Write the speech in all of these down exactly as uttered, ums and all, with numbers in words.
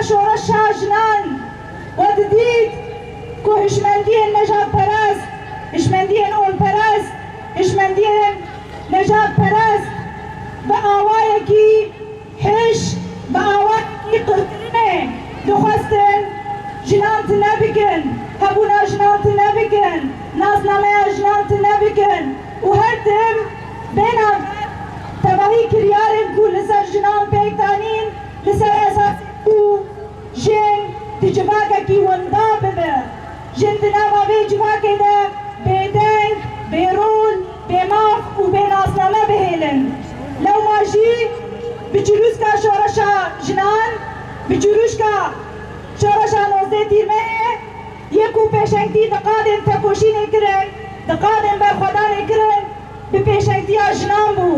Şoreşa jinan we didît ku hişmendiyên nejadperest, hişmendiyên onperest, hişmendiyên nejadperest bi awayekî hiş, bi awayekî qirkirinê dixwestin jinan tune bikin, hebûna jinan tune bikin, nasnameya jinan tune bikin û her tim bêhna tevahî kiryarên ku li ser jinan pêk danîn, li ser esasê ku jin di civakekî winda bibe. Jin di nava vê civakê de bêdeng, bêrol, bêmaf û bênasname bihêlin. Lewma jî bi çirûska şoreşa jinan, bi çirûska şoreşa nozdeh Tîrmehê yê ku pêşengtî di qadên tekoşînê kirin, di qadên berxwedanê kirin, bi pêşengtiya jinan bû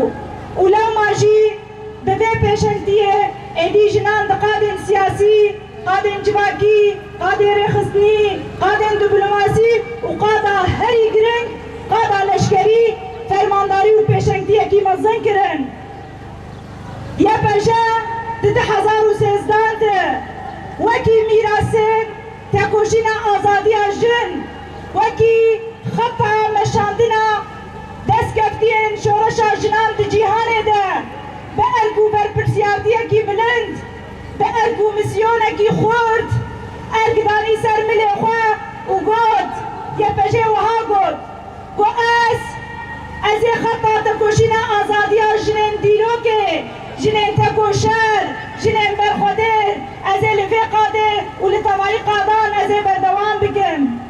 û lewma jî bi vê pêşengtiyê êdî jinan di qadên siyasî, qadên civakî, qadên rêxistinî, qadên diplomasî û qada herî giring, qada leşkerî, fermandarî û pêşengtiyekî mezin kirin. Y P J di du hezar û sêzdehan de wekî mîrasên tekoşîna azadiya jin, wekî xeta meşandina destkeftiyên şoreşa jinan di cîhanê de bi erk û berpirsiyartiyekî bilind, bi erk û misyonekî xurt erk danî ser milê xwe û got, Y P J wiha got, Ku ez, ez ê xeta tekoşîna azadiya jinên dîrokê, jinên tekoşer, jinên berxwedêr, ez ê li vê qadê û li tevayî qadan ez ê berdewam bikim.